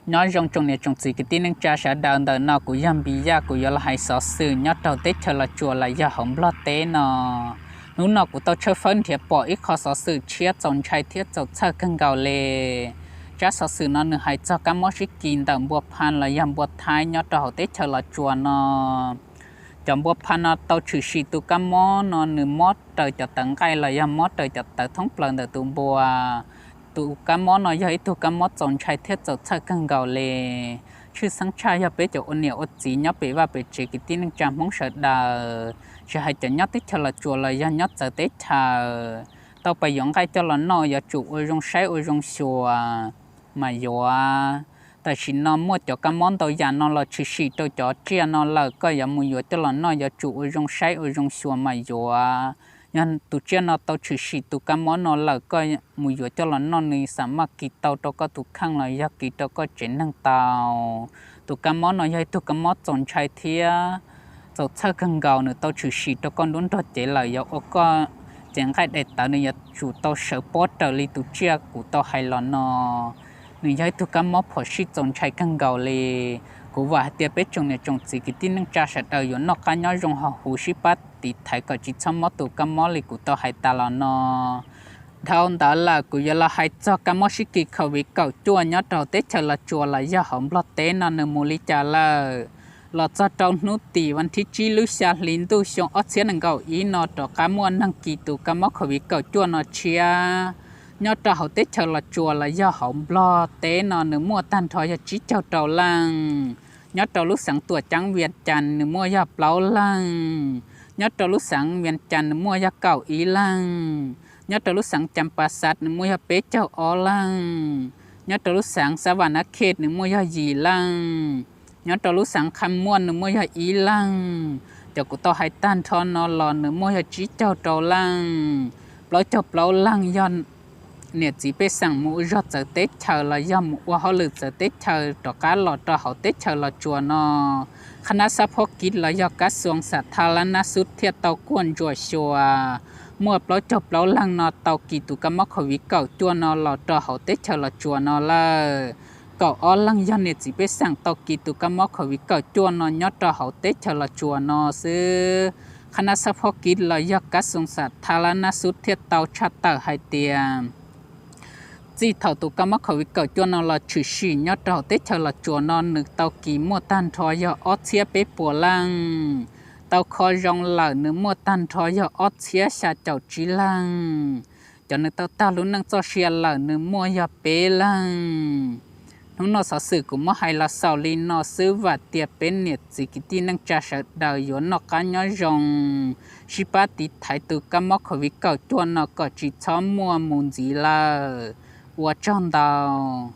Nyob zoo tsoom niam tsoom txiv kwv tij neej tsa sawv daws, ntawm no kuv yog Npis Yaj, kuv yuav los hais xov xwm nyob rau teb chaws Los Tsuas los yog hauv Nplog teb no. Hnub no kuv tau tshawb fawb nrhiav pom ib qho xov xwm tshiab txaus ntshai thiab txaus txhawj kawg nkaus li. Tsab xov xwm no nws hais txog kab mob sib kis ntawm npua Phas los yog npua Thaib nyob rau hauv teb chaws Los Tsuas no. Cov npua Phas no tau tshwm sim tus kab mob no nws mob raws cov tawv nqaij los yog mob raws cov tawv thoob plaws ntawm tus npua. Tus kab mob no yog ib tug kab mob txaus ntshai thiab txaus txhawj kawg nkaus li. Tshwj xeeb tshaj yog peb cov ua niam ua txiv nyob pem vaj pem tsev kwv tij neej tsa Hmoob sawv daws, tsis hais cov nyob teb chaws Los Tsuas los yog nyob txawv teb chaws, tau pais yuav nqaij coj los noj yuav tsum ua zoo saib ua zoo xyuas mas yuav. Tam sim no muaj cov kab mob ntau yam no los tshwm sim rau cov tsiaj no lawm, koj yuav mus yuav coj los noj yuav tsum ua zoo saib ua zoo xyuas mas yuav. Yog tus tsiaj no tau tshwm sim tus kab mob no lawm, koj mus yuav coj los noj nws xam maj kis tau rau koj tus kheej los yog kis rau koj tsev neeg tau. Tus kab mob no yog ib tug kab mob txaus ntshai thiab txaus txhawj kawg nkaus, nws tau tshwm sim rau koj nruab nrog cev lawm, yuav ua koj cev nqaij daim tawv nws yuav tsum tau sawv pob raws li tus tsiaj kuv tau hais los no. Nws yog ib tug kab mob phom sij txaus ntshai kawg nkaus li. Kuv vam hais tias peb tsoom niam tsoom txiv kwv tij neej tsa sawv daws yuav noj qab nyob zoo ho huv sib pab tiv thaiv kom tsis txhob mob tus kab mob li kuv tau hais tas los no. Dhau ntawd lawm kuv yuav los hais txog kab mob sib kis Covid kaum cuaj nyob rau teb chaws Los Tsuas los yog hauv Nplog teb no nws mus li cas lawm. Los txog rau hnub tim vas thib tsib lub xya hli ntuj xyoo ob txhiab nees nkaum ib no rov qab muaj neeg kis tus kab mob Covid kaum cuaj no tshiab. Nyob rau hauv teb chaws Los Tsuas los yog hauv Nplog teb no nws muaj tag nrho yog tsib caug rau leej. Nyob rau lub xeev Tuam Ceeb Vias Cas nws muaj yog plaub leeg. Nyob rau lub xeev Vias Cas nws muaj yog kaum ib leeg. Nyob rau lub xeev Cas Pas Xas nws muaj yog peb caug ob leeg. Nyob rau lub xeev Xav Vas Nab Khej nws muaj yog yim leej. Nyob rau lub xeev Kham Muaj nws muaj yog ib leeg. Cov kuv tau hais tag nrho no los nws muaj yog tsib caug rau leej. Plaub caug plaub leeg yog niam txiv pej xeem mus ua zog txawv teb chaws los yog mus ua hauj lwm txawv teb chaws rov qab los rau hauv teb chaws Los Tsuas no. Qhab nab xab phob kiv los yog kab xuas xam tha lab nab xub thiaj tau kuaj ntsuas xyuas muaj plaub caug plaub leeg no tau kis tus kab mob Covid kaum cuaj no los rau hauv teb chaws Los Tsuas no lawm. Kaum ob leeg yog niam txiv pej xeem tau kis tus kab mob Covid kaum cuaj no nyob rau hauv teb chaws Los Tsuas no xwb. Qhab nab xab phob kiv los yog kab xuas xam tha lab nab xub thiaj tau tshaj tawm hais tias txij thaum tus kab mob Covid kaum cuaj no los tshwm sim nyob rau hauv teb chaws Los Tsuas no nws tau kis muaj tag nrho yog ob txhiab peb puas leej. Tau kho zoo lawm nws muaj tag nrho yog ob txhiab xya caum tsib leeg. Cov nws tau tag lub neej txoj sia lawm nws muaj yog peb leeg. Hnub no xov xwm kuv muab hais los xaus li no xwb, vam tias peb niam txiv kwv tij neej tsa sawv daws yuav noj qab nyob zoo, sib pab tiv thaiv tus kab mob Covid kaum cuaj no kom tsis txhob muaj mus ntxiv lawm. Ua tsaug ntau.